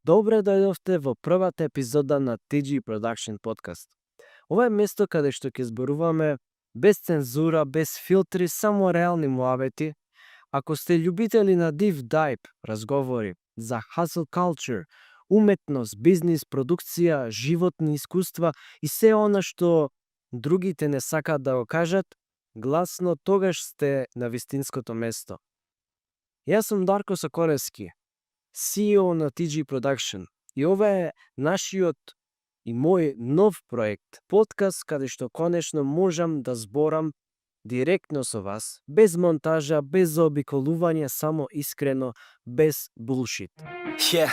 Добре дојдовте во првата епизода на TG Production Podcast. Ова е место каде што ќе зборуваме без цензура, без филтри, само реални муабети. Ако сте љубители на deep dive разговори за hustle culture, уметност, бизнис, продукција, животни искуства и се она што другите не сакаат да го кажат, гласно тогаш сте на вистинското место. Јас сум Дарко Соколевски, CEO на TG Production, и ова е нашиот и мој нов проект, подкаст каде што конечно можам да зборам директно со вас, без монтажа, без заобиколување, само искрено, без булшит. Yeah,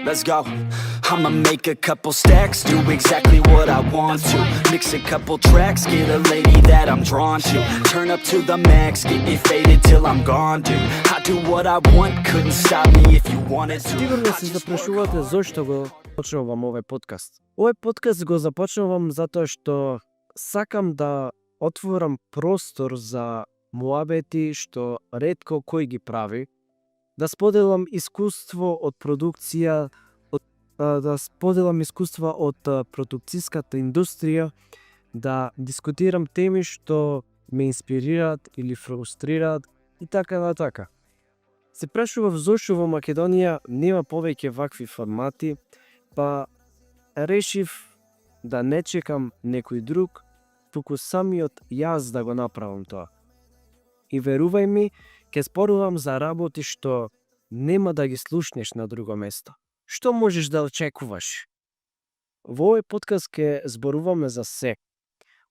let's go. I'ma make a couple stacks, do exactly what I want to. Mix a couple tracks, get a lady that I'm drawn to. Turn up to the max, get me faded till I'm gone, dude. I do what I want, couldn't stop me if you wanted to. Сигурно се запрашувате зошто го почнувам овој подкаст. Овој подкаст го започнувам затоа што сакам да отворам простор за муабети што ретко кој ги прави, да споделам искуство од продукција, да споделам искуства од продукцијската индустрија, да дискутирам теми што ме инспирираат или фрустрираат и така натака. Се прашував зошто во Македонија нема повеќе вакви формати, па решив да не чекам некој друг, туку самиот јас да го направам тоа. И верувај ми, ќе зборувам за работи што нема да ги слушнеш на друго место. Што можеш да очекуваш? Во овој подкаст ќе зборуваме за се.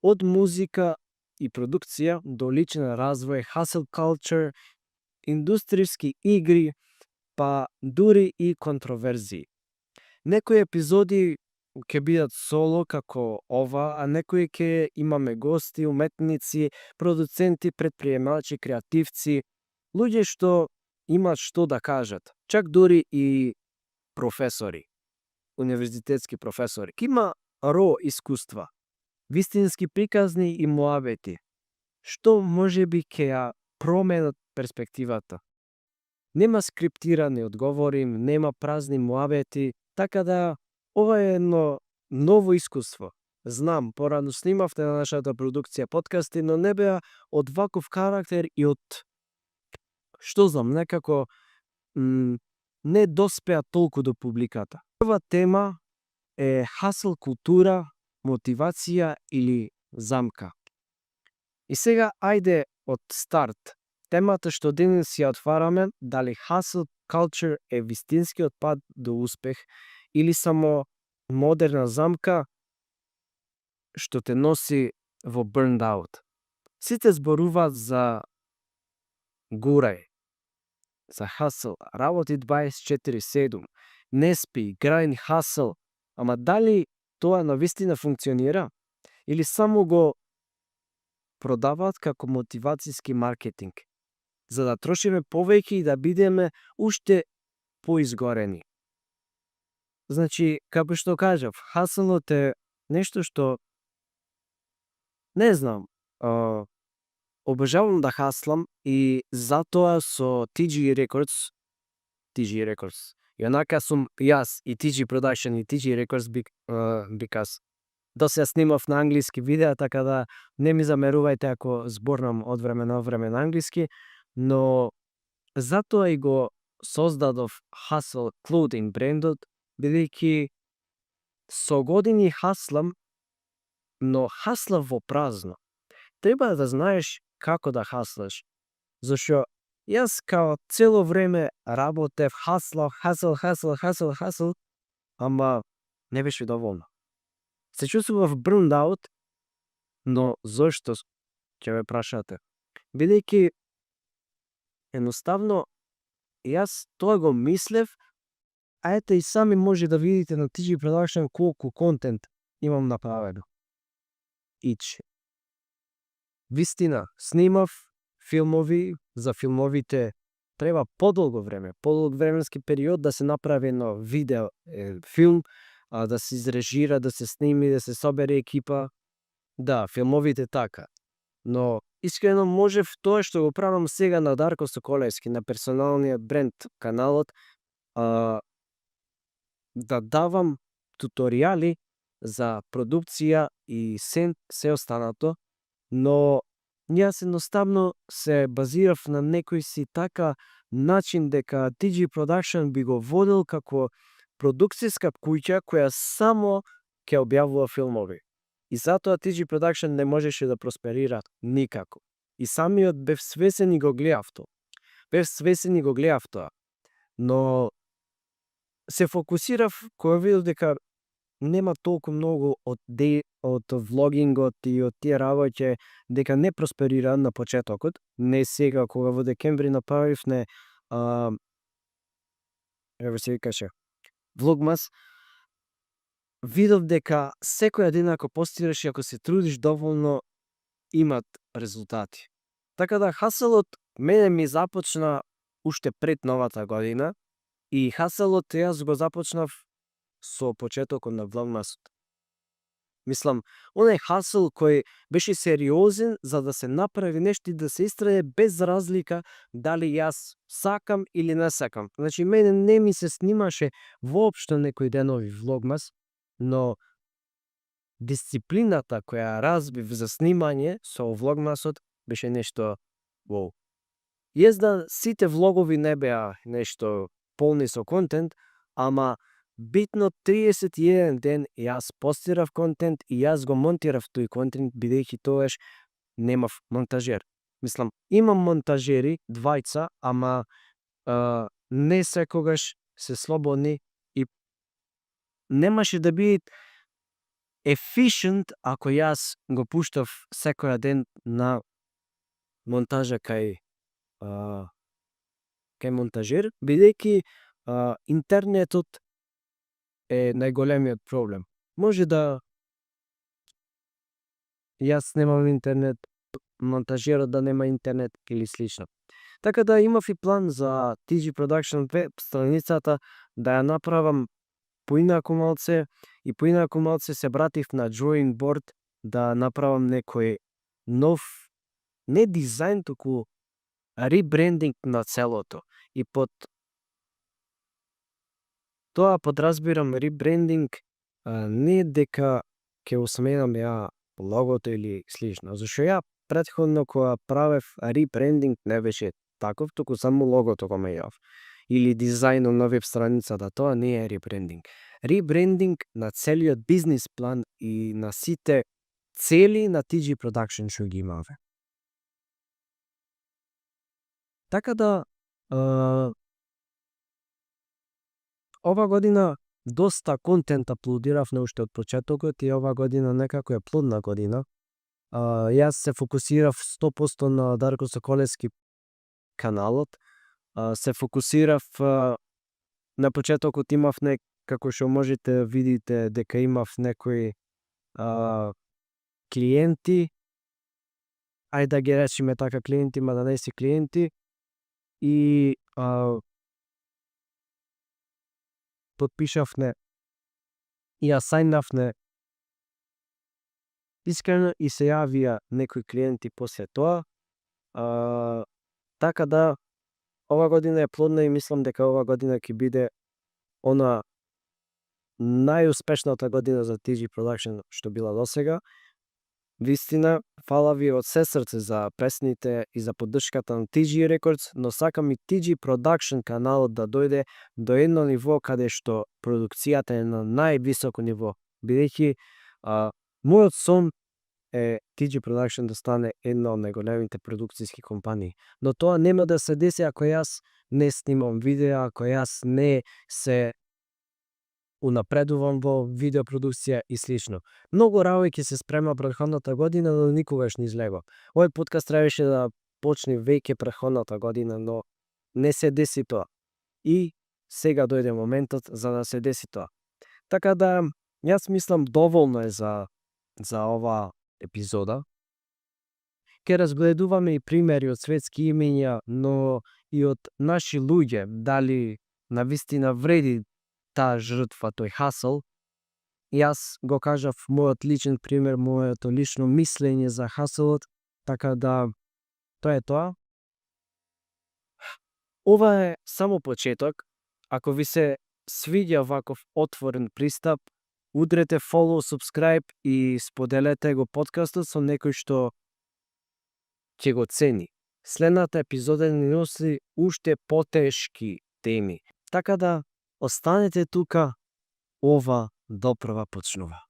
Од музика и продукција до личен развој, hustle culture, индустријски игри, па дури и контроверзии. Некои епизоди ќе бидат соло како ова, а некои ќе имаме гости, уметници, продуценти, предприемачи, креативци, луѓе што имаат што да кажат, чак дури и професори, универзитетски професори. Има ро искуства, вистински приказни и муабети, што можеби ќе ја променат перспективата. Нема скриптирани одговори, нема празни муабети, така да ова е едно ново искуство. Знам, порано снимавте на нашата продукција подкасти, но не беа од ваков карактер и од, што знам, некако не доспеа толку до публиката. Прва тема е hustle култура, мотивација или замка. И сега ајде од старт. Темата што денес ја отвараме, дали hustle culture е вистинскиот пат до успех или само модерна замка што те носи во burned out. Сите зборуваат за гурај, за hustle, работи 24/7, не спи, grind hustle, ама дали тоа навистина функционира или само го продаваат како мотивацијски маркетинг, за да трошиме повеќе и да бидеме уште поизгорени. Значи, како што кажав, хасълот е нешто што не знам, обожавам да хаслам и затоа со TG Records, и онака сум јас и TG Production и TG Records because до се снимав на англиски видеа, така да не ми замерувајте ако зборнам од време на време на англиски, но затоа и го создадов Hustle Clothing брендот, бидејќи со години хаслам, но хаслав во празно. Треба да знаеш како да хаслаш, зашто јас као цело време работев, хасл, ама не беше доволно. Се чувствував burned out, но зошто, ќе ме прашате? Бидејќи едноставно јас тоа го мислев, а ете и сами може да видите на TG Production колку контент имам направено. Вистина, снимав филмови, за филмовите треба подолго време, подолг временски период да се направи едно видео, филм, да се изрежира, да се сними, да се собере екипа. Да, филмовите така. Но искрено можев тоа што го правам сега на Дарко Соколевски, на персоналниот бренд каналот, да давам туторијали за продукција и се останато, но јас едноставно се базирав на некој си така начин дека TG Production би го водел како продукцијска куќа која само ќе објавува филмови. И затоа TG Production не можеше да просперира никако. И самиот бев свесен и го гледав тоа. Но се фокусирав кога видов дека нема толку многу од влогингот и од тие работи дека не просперира на почетокот, не сега кога во декември направивме еве се викаше Влогмас, видов дека секоја ден ако постираш и ако се трудиш доволно имат резултати. Така да хасалот мене ми започна уште пред новата година и хасалот јас го започнав со почетокот на Влогмасот. Мислам, онај хасал кој беше сериозен за да се направи нешто и да се истраje без разлика дали јас сакам или не сакам. Значи, мене не ми се снимаше воопшто некој денови Влогмас, но дисциплината која разбив за снимање со Влогмасот беше нешто воу. Језда сите влогови не беа нешто полни со контент, ама битно 31 ден јас постирав контент и јас го монтирав тој контент бидејќи тогаш немав монтажер. Мислам, имам монтажери, двајца, ама не секогаш се слободни и немаше да биде efficient ако јас го пуштав секоја ден на монтажа кај монтажер, бидејќи интернетот е најголемиот проблем. Може да јас немам интернет, монтажерот да нема интернет или слично. Така да имав и план за TG Production веб страницата да ја направам поинаку малце и поинаку малце се вратив на drawing board да направам некој нов не дизајн, туку ребрендинг на целото. И под тоа подразбирам ребрендинг не дека ќе осменам ја логото или слично. Зашто ја претходно кога правев ребрендинг не беше таков, туку само логото го менјав. Или дизајнот на веб страницата, тоа не е ребрендинг. Ребрендинг на целиот бизнис план и на сите цели на TG Production што ги имаве. Така да ова година доста контент аплодиравме уште од почетокот и ова година некако е плодна година. Јас се фокусирав 100% на Дарко Соколевски каналот. Се фокусирав на почетокот имав како што можете да видите дека имав некои клиенти, ајде да ги речеме така клиенти, ма да не си клиенти, и подпишавме и асајнавме искрено и се јавија некои клиенти после тоа. Така да ова година е плодна и мислам дека ова година ќе биде она најуспешната година за TG Production што била досега. Вистина, фала ви од се срце за песните и за поддршката на TG Records, но сакам и TG Production каналот да дојде до едно ниво каде што продукцијата е на највисоко ниво, бидејќи мојот сон е TG Production да стане една од најголемите продукцијски компании. Но тоа нема да се деси ако јас не снимам видеа, ако јас не се унапредувам во видеопродукција и слично. Многу работи ќе се спрема претходната година, но никогаш не излего. Овој подкаст требаше да почне веќе претходната година, но не се деси тоа. И сега дојде моментот за да се деси тоа. Така да, јас мислам доволно е за ова епизода. Ке разгледуваме и примери од светски имења, но и од наши луѓе, дали навистина вреди таа жртва, тој хасл. Јас го кажав мојот личен пример, моето лично мислење за хаслот, така да тоа е тоа. Ова е само почеток. Ако ви се свиѓа ваков отворен пристап, удрете follow, subscribe и споделете го подкастот со некој што ќе го цени. Следната епизода ни носи уште потешки теми. Така да останете тука, ова допрва почнува.